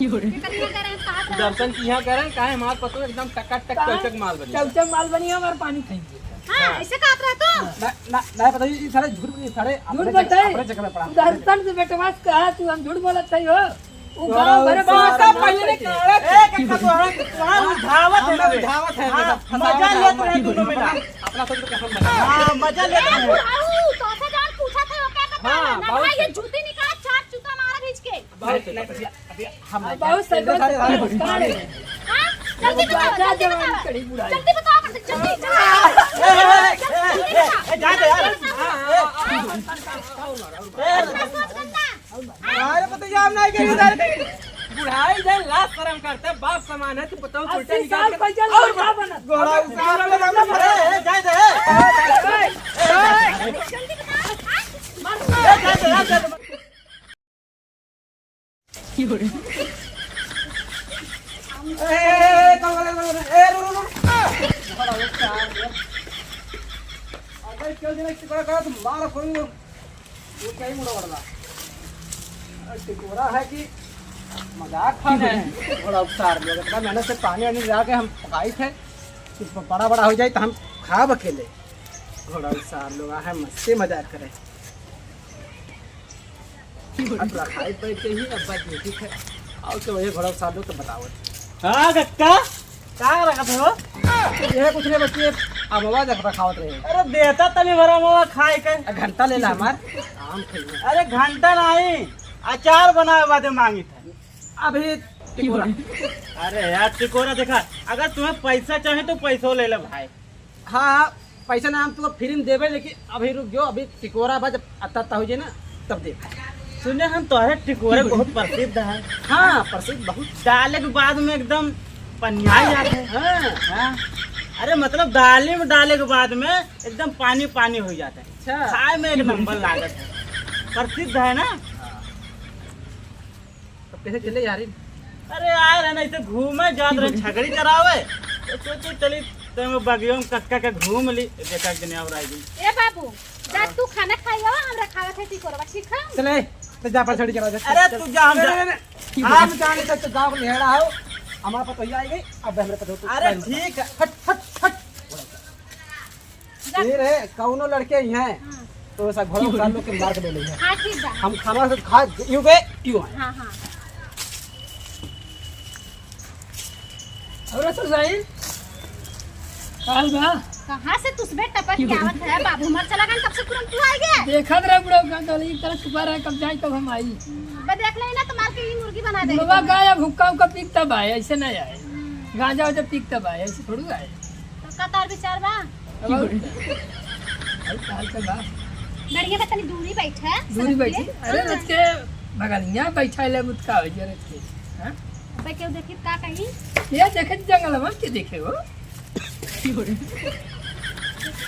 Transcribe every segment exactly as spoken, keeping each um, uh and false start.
केकर यहाँ करे, कहाँ करे? दर्शन की यहाँ करे, काहे हमार पतो एकदम टकाटक चौचक माल बनी। चौचक माल बनी, हमार पानी खाएंगे। हाँ, हाँ। ऐसे कहत रहे तो? ना, ना, ना, पता, ये सारे झूठ बोले, सारे झूठ अपने जगह, बोलते हैं। अपने जगह में पड़ा। दर्शन से बेटवा से कहा, तू हम झूठ बोलत है हो? वो गाँव भरे बात का पहले नहीं कहा। ए, कक्का, तोहरा, तोहरा उलझावत है हमें रे। उलझावत है, हाँ, फंसावत है। मजा लेत रहे दोनों में ना। अपना सब तो कसम बना। हाँ, मजा लेत रहे। बुढ़ऊ, तोसे जौन पूछा था, ओके बता हाँ, ना। ना बहुत भाई, ये सही। जूती निकाल, चार जूता मारा भीज के। बहुत सही। नहीं, नहीं, अभी हम बहुत सही, बहुत सही। हाँ, जल्दी बताओ, जल्दी बताओ। जल्दी बताओ, जल्दी, जल्दी। ए, ए, ए, ए, ए, जा दे यार। अरे, पता क्या, हम नहीं करेंगे, नहीं करेंगे। बुढ़ाई जाए, लाज शर्म करता है, बाप समान है, तू बताओ, अस्सी उल्टा निकाल साल के पैसा और लड़का बना। घोड़ा उतार ले, ए, ए, जाए दे, ए। ए, ए, ए, ए, जाए दे, जाए दे। ए, ए, ए, ए, रुक, रुक, रुक। अबे, क्यों दिन ऐसे बड़ा करा, तुम मारो, फोन लो। वो क्या ही मुड़ा वड़ा। अरे, टिकोरा है कि मजाक खा गए हैं। घोड़ा उतार लिया। इतना मेहनत से पानी वानी लगा के हम पकाई थे। बड़ा बड़ा हो जाए तो हम खाब अकेले। घोड़ा उतार लोग है, मस्ती मजाक करे। अब रखाई बैठे ही, अब बात ये ठीक है। और तो वही घोड़ा उतार लोग तो बताओ। हाँ, कक्का। का रखत हो? ये कुछ नहीं, बस ये अमवा देख रखावत रहे। अरे देता तनी भरा अमवा खाए के। आ, घंटा ले ला हमार। आम खाई। अरे घंटा नहीं, अचार बनावे बादे मांगी था। अभी टिकोरा। अरे यार टिकोरा देखा, अगर तुम्हें पैसा चाहे तो पैसो ले ला भाई। हाँ, हाँ, पैसा ना हम तुमको फ्री में देबे, लेकिन अभी रुक जो, अभी टिकोरा बा, जब अत्ता अत्ता हो जाए ना, तब दे। सुने हम तोहरे टिकोरे बहुत प्रसिद्ध है। हाँ, प्रसिद्ध बहुत। डाले के बाद में एकदम पनिया जात है। हाँ। हाँ। अरे मतलब दाली में डाले के बाद में एकदम पानी पानी हो जात है। अच्छा। खाए में एक नंबर लागत है। प्रसिद्ध है ना। हाँ। अब कैसे चले यार? अरे आए रहे ना, इसे घूमे जात रहे, छगड़ी चरावे, तो सोचे चली तो बगियो में कक्का के घूम ली, देखा एक दिन और आई गई। ए बाबू, जा तू खाना खाई आवा, हमरा खावत है टिकोरवा, ठीक है? चले, तो जा पर छड़ी चला जा। अरे तू जा, हम जा। नहीं, नहीं, नहीं। हम जाने तक तो गाँव में हेड़ा हो, हमारा पतोहिया आई गई, अब हमरे पतोह तू अरे ठीक है। हट, हट, हट। जा। ये रहे, कौनो लड़के ही हैं, हाँ। तो ऐसा घोड़ा उतार लो के मार के ले लेंगे। हाँ, ठीक बा। हम खाना से खा, यूं गए, यूं आए। हाँ, हाँ। और तो साईं, काल बा? कहाँ से तुसबे टपक के आवत है? बाबू मर चला गन, तब से तुरंत तू आ गया। देखत रहे बुढ़ऊ का, कहले, "ई तरह छुपा रहे, कब जाई, कब हम आई।" हम्म, बे देख ले ना, तो मार के ई मुर्गी बना दे। बुढ़वा का अब हुक्का उक्का पीक तब आए, ऐसे नहीं आए। हम्म। गांजा उजा पीक तब आए, ऐसे थोड़ी आए। तो का तार विचार बा? अब और, और का हाल चाल बा? बढ़िया बा, तनी दूरी बैठा। दूरी बैठी? अरे, हाँ। रच के बगलिया बैठा ले, मुत का हो गया रच के? हाँ? अबे, केहू देखी त का कही? ये देखे त जंगल में के देखे हो?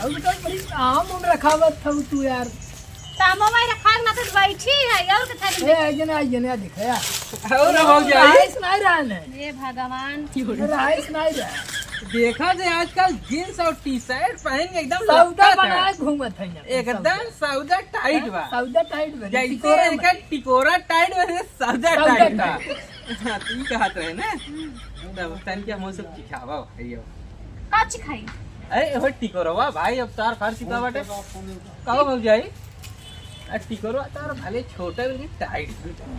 और बेटा, बड़ी आम उम रखावत था तू यार। सामो भाई रखा ना तो बैठी है, और कथा ए, आई जने, आई जने, आ देख, या। और हो जाई। राइस नहीं रहन है। हे भगवान। राइस नहीं रहा। देखा जे आजकल जींस और टी शर्ट पहन के एकदम सौदा लपकत है। बनाए घूमत है यहाँ पे, एकदम सौदा। सौदा टाइट बा। सौदा टाइट बा, जैसे टिकोरा एकर मत। टिकोरा टाइट बा, सौदा सौदा टाइट बा। टाइट। हाँ, तो ई कहत रहे ना। हम्म। तब तन के हम सब चिखावा भाई हो। का चिखाई? अरे, हो टिकोरवा भाई, अब तार फार चिखा बाटे। कहो भौजाई, आ टिकोरवा तार भले छोटा, लेकिन टाइट।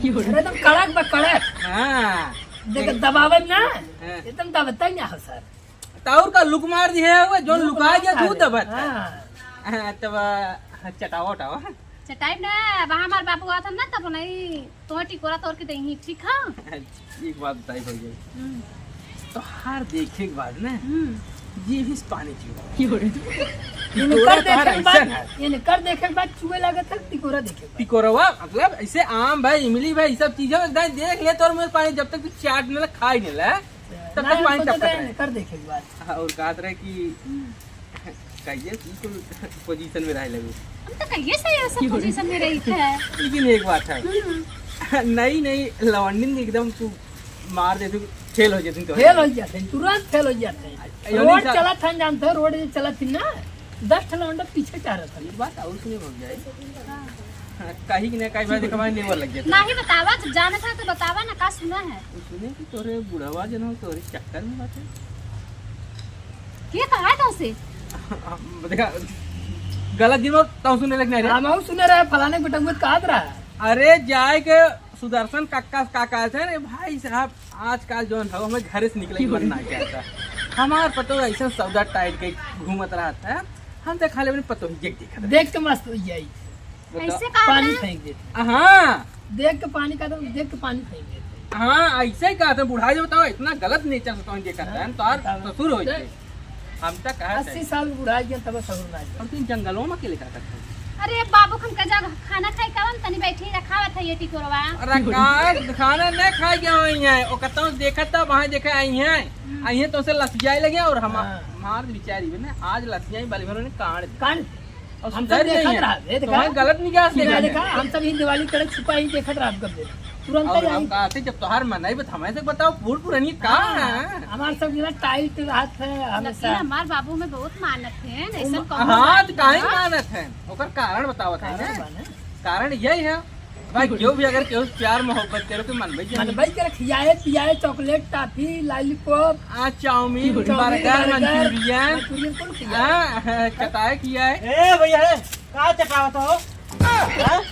एकदम कड़क बा, कड़क। हाँ। देख, दबावे ना, हाँ। एकदम दबता ही ना हो सर। तो और का लुक मार दिए हुए, जो लुक लुका मार गया, तू दिए। दबत है। हाँ। हाँ, तब, हाँ, चटावा, उटावा। चटाई ना, वहाँ हमार बाबू आवत हन ना, तब नहीं, तोहर टिकोरा तोड़ के देही, ठीक है? एक बात बताई भौजाई। हम्म। तोहार देखे के बाद ना, हम्म। ये भी पानी चुए। क्यों रे? टिकोरा इनकर तोहार देखे के बाद, ऐसन है। इनकर देखे के बाद चुए लागत है, टिकोरा देखे के बाद। टिकोरवा, मतलब, ऐसे आम भाई, इमली भाई, ये सब चीजें एकदम देख ले, तोर मुँह पानी, जब तक तू चाट नहीं ला, खा ही नहीं ला, तब ना, तक पानी हमको तो टपकत रहे। इनकर देखे के बाद। हाँ, और कहत रहे कि हम्म। कहिए कि कुल पोजीशन में रहे लगू। हम तो कहिए से ये सब क्यों रे? पोजीशन में रही थे। लेकिन एक बात है, हम्म। नई नई लवंडिन एकदम तू मार दे, तू फेल हो जाती तो। फेल हो जाते हैं, तुरंत फेल हो जाते हैं। आ, रोड सा- चलत हन, जानते हो, रोड जे चलत थी ना, दस ठन लवंडा पीछे चाह रहा था। ये बात और सुने भौजाई। हाँ। कही कि नहीं, कही भाई, देखा भाई, लेबर लग जाता। नहीं बतावा, जब जानत है तो बतावा ना, का सुना है? वो सुने कि तोरे बुढ़वा जन हो, तोरे चक्कर में बाटे। के कहा है तोसे? देखा, गलत दिन में तउ सुने लग नहीं रे। हम सुने रहे, फलाने के बेटा मुझे कहत रहा। अरे, जाए के सुदर्शन कक्का का कहत है, "अरे भाई साहब, आजकल जौन हो, हमें घरे से निकले के मन ना करता। हमार पतोह ऐसा सौदा टाइट के घूमत रहत है, हम तो खाली अपने पतोहिए के देखत रहे।" देख के मस्त हो जाई। बताओ। ऐसे कहा पानी था? फेंक देते। हाँ। देख के पानी का तो, देख के पानी फेंक देते। हाँ, ऐसे ही कहा था, बुढ़ाई में बताओ, इतना गलत नेचर से तोहन के करता है, हाँ, तो और बताओ। ससुर हो जाए। हम तो कहा अस्सी था। साल बुढ़ाई गया, तब ससुर ना जाए। हम तीन जंगलों में अकेले का करते हैं। अरे बाबू, हम का जगह खाना खाए का, हम तनी बैठी रखावत है ये टिकोरवा। अरे का खाना नहीं खाए गया वही है, वो कहता हूँ, देखा था, वहाँ देखे आई हैं, हम्म। आई हैं तो उसे लसियाए लगे और हम हाँ। मार बिचारी बने, आज लसियाई वाली भर उन्हें काट दी। काट और हम सुधर सब गई देखत हैं। रहा, ये देखा। तुम्हें गलत निगाह से सुना देखा। देखा, हम सब ही दिवाली कड़े छुपा ही देखत रहा, हम कब देखा। तुरंत और ही हम आई। कहा थे, जब तोहार मन आई, बत हमें से बताओ, बूढ़ पुरानी का हाँ, है? हमार सब जना टाइट रहत है हमेशा। लेकिन हमार बाबू में बहुत मानत है, ऐसा उम, कौनो हाँ, बात तो काहे ना। मानत है? ओकर कारण बतावत है कारण ना। बा ना। कारण यही है, भाई, केहू भी अगर केहू से प्यार मोहब्बत करे तो मन भाई मन भाई करे, खियाए, पियाए, चॉकलेट, टॉफी, लॉलीपॉप, आ, chow mein, chow mein, burger, burger, Manchurian. Manchurian कौन खियाए? हाँ, हाँ, चटाए खियाए। ए भैया, ए, का चटावत हो? हाँ?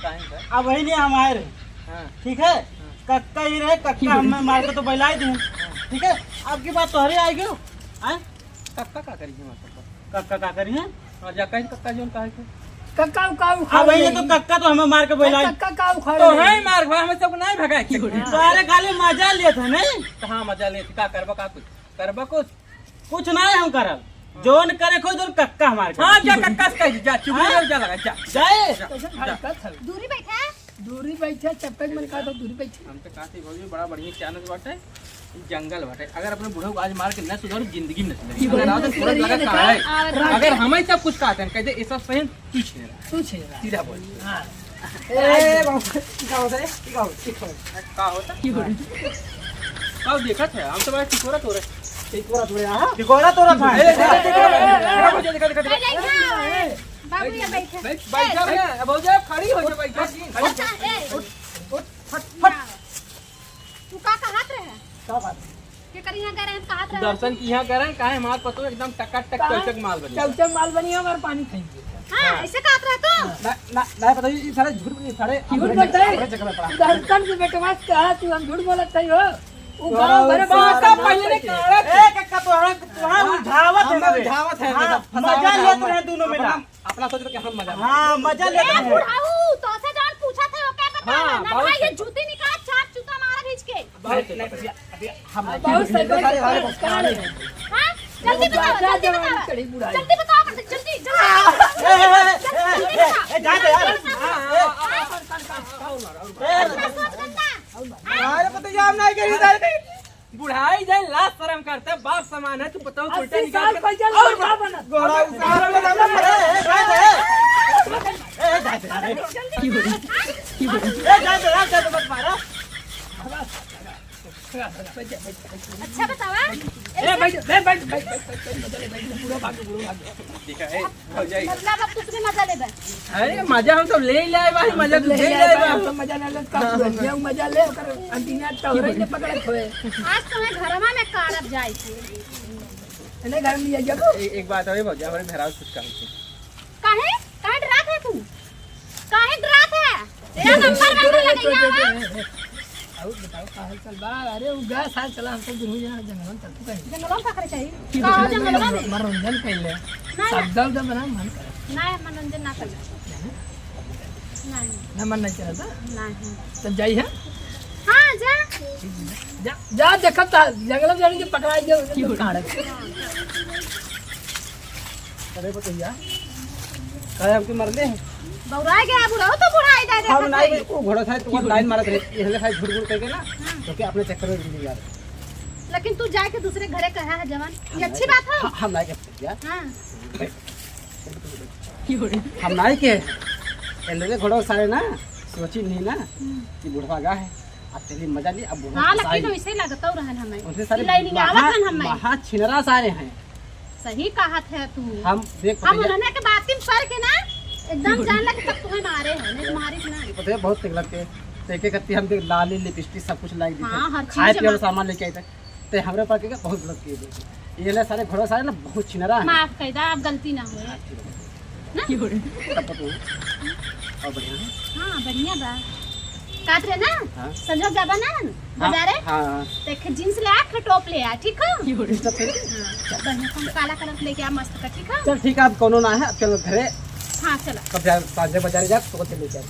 काहे का? अब वही नहीं हम आए रहे। हाँ। ठीक है? हाँ। कक्का ही रहे, कक्का हमें मार के तो बहलाई दे। ठीक है? अब की बात तोहरे आई गयो। हाँ? कक्का का करी है, मतलब? कक्का का करी है? और जा कहीं कक्का जोन कहे के? कक्का उका उखाड़ अब वही ले। तो कक्का तो हमें मार के बोला। कक्का का उखाड़ तो ले। है मार, हमें सब नहीं भगाए के। तो अरे खाली मजा लेत है, नहीं? तो हाँ, मजा लेत, का करबा, का कुछ? करबा कुछ? कुछ नहीं हम करब। जोन करे को जोन कक्का हमार के। हाँ, जा कक्का से कह दे, जा, चुगली हाँ? में जा लगा, जा। जाए। जा, कैसे जा। भाई का था? दूरी बैठा। दूरी बैठे, चप्पे के मन का तो दूरी बैठे। हम तो कहते भौजी बड़ा बढ़िया chance बाटे, जंगल बाटे। अगर अपने बूढ़ो को आज मार के न सुधारू, जिंदगी में न सुधारू। अगर आओ तो सूरज लगा कहाँ है? अगर हमें सब कुछ कहते हैं, कहते ऐसा सही तू छेड़ा। तू छेड़ा। सीधा बोल। हाँ। ए, बाबू, का होता है? का होता है? का होता है? का देखत है? हम तो बड़ा टिकोरा तोरे। टिकोरा तोरे, हाँ? टिकोरा तोरा था। ए, देखा, देखा, देखा, देखा, देखा, देखा। बाबू, ये बैठे। बैठ, बैठ जा ना, अब हो जाए, खड़ी हो जा, बैठ जा। उठ, उठ, ए। उठ, उठ, फट, फट। तू का कहत रहे? का बात? के करी यहाँ गए रहे, कहत रहे? दर्शन की यहाँ गए रहे, काहे हमार पतो एकदम टकाटक चौचक माल बनी। चौचक माल बनी है, हमार पानी खाएंगे। हाँ, हाँ। ऐसे कहत रहे तू? ना, ना, ना, पता नहीं, ये सारे झूठ बोले, सारे झूठ बोलते हैं। अपने जगह पे पड़ा। दर्शन के बेटवा से कहा तू हम झूठ बोलत है हो? वो गाँव भर में बात पहले ने कहा। ए, कक्का, तोहरा, तोहरा हाँ, उलझावत है हम ना रे। उलझावत है, हाँ, मतलब, फंसावत मजा है, लेत हम रहे दोनों में ना। अपना, अपना सोच के हम मजा लेत। हाँ, मजा लेत ए, रहे। बुढ़ाऊ, तोसे जौन पूछत है, ओके बता हाँ, ना। ना बहुत भाई, ये सही। जूती निकाल, चार जूता मारा खींच के। बहुत सही। अभी, अभी हम बहुत सही, सारे बहुत हमारे सही। पास आ रहे हैं। हाँ? जल्दी बताओ, जा, जल्दी जा, बताओ। चढ़ी बुढ़ाई। जल्दी बताओ, जल्दी, जल्दी। ए, ए, ए, जल्दी बताओ। ए, जा दे यार। जल्दी बताओ। हाँ, हाँ, हाँ, हाँ। हाँ? ए, इतना सोच गंदा। अरे, पता है, हम नहीं करी, इधर नहीं। बुढ़ाई जाए, लाज शरम करता है, बाप समान है, तू बताओ, अस्सी उल्टा निकाल साल कर। पैसा और लौटा बना। घोड़ा उतार के बना, बना, बना, ए, ए, ए, ए, ए, ए, ए, ए, ए, ए, मत मारा। अच्छा बतावा। ए, बैठ, बैठ, बैठ, बैठ, पूरा भाग, पूरा भाग। ठीक है, ए, हो जाए। मतलब अब दूसरे मजा लेबे। अरे, मजा हम सब ले ही लाए भाई, मजा तो ले ले ही लाए लाए भाई, भाई। हम तो मजा ना ले, का हाँ, हाँ, ये हाँ। मजा ले, ओकर अंटिया तोहरे ने पकड़त होए। आज तो मैं घरमा में काढ़ब जाए के। नहीं, घर में ले जाबो। ए-, एक बात है भौजी, हमारे घर आओ कुछ काम से। काहे? काहे डरात है तू? काहे डरात है? तेरा नंबर बंद लग गया है। और बताओ, का हाल चाल बा? अरे, उ गैस हाल चला, हम सब दुनू जना जंगल में चलतू कहीं। जंगल में का करे चाहिए? की का बोले, जंगल में? मनोरंजन कर ले। ना, ना। सब्जा उब्जा बना, मन करे। ना, मनोरंजन ना कर। नहीं। ना, मन नहीं करता? नहीं। तब जाई है? हाँ, जा। जा, जा, देखब ता, जंगल में जाने के पकड़ाई गया, उसे तो काढ़। अरे बतैया, काहे हमके मरले हैं? बौराई गया बुढ़ऊ, तो बुढ़ाई जाए हम देखत नहीं, है। वो घोड़ा साहब तुम्हारा लाइन मारत रहे, ये हले साहब झूठ बोल करके ना, हाँ। तो क्या अपने चक्कर में जिंदगी यार। लेकिन तू जाके दूसरे घरे कहा है जवान, ये हम अच्छी नहीं बात हो? हम, हम नहीं कहते यार। हाँ। हम नहीं के, ये लोग घोड़ा सारे ना, सोची नहीं ना, हम्म। कि बुढ़वा गा है, अब चलिए मजा ली, अब बुढ़वा हाँ, फंसाई। लेकिन वैसे लगता रहन हमें। उनसे सारे कि लाइन में महा-, आवत हन हमें। महा छिनरा सारे हैं। सही कहत है तू। हम देख हम पतैया। उन्होंने के बात में पड़ के ना, एकदम जान लगे तब तुम्हें मारे हैं, नहीं तो मारित ना। पता है, बहुत तेज लग के, तो एक एक करती हम देख लाली, लिपस्टिक, सब कुछ लाई दी हाँ, थी। हर चीज खाए पिए वाला जमा- सामान लेके आई थे, ते हमरे पास के बहुत गलत किए थे। ये ले सारे घोड़ा सारे ना बहुत छिनरा है। माफ कर दा, अब गलती ना होए। हाँ, ठीक है। ना? तब तो और बढ़िया है। हाँ, बढ़िया बा। कात रहे ना? हाँ। संजोग जाबा ना हाँ, बाजारे? हाँ, हाँ। तो एक जींस ले आ, एक टॉप ले आ, ठीक हो? जींस टॉप ले? हाँ, बढ़िया, हम काला कलर लेके आ, मस्त का, ठीक हो? चल ठीक है, अब कोनो ना है, अब चलो घरे। हाँ, चलो। कब जा, सांझे बाजारे जा, तो चले जाए।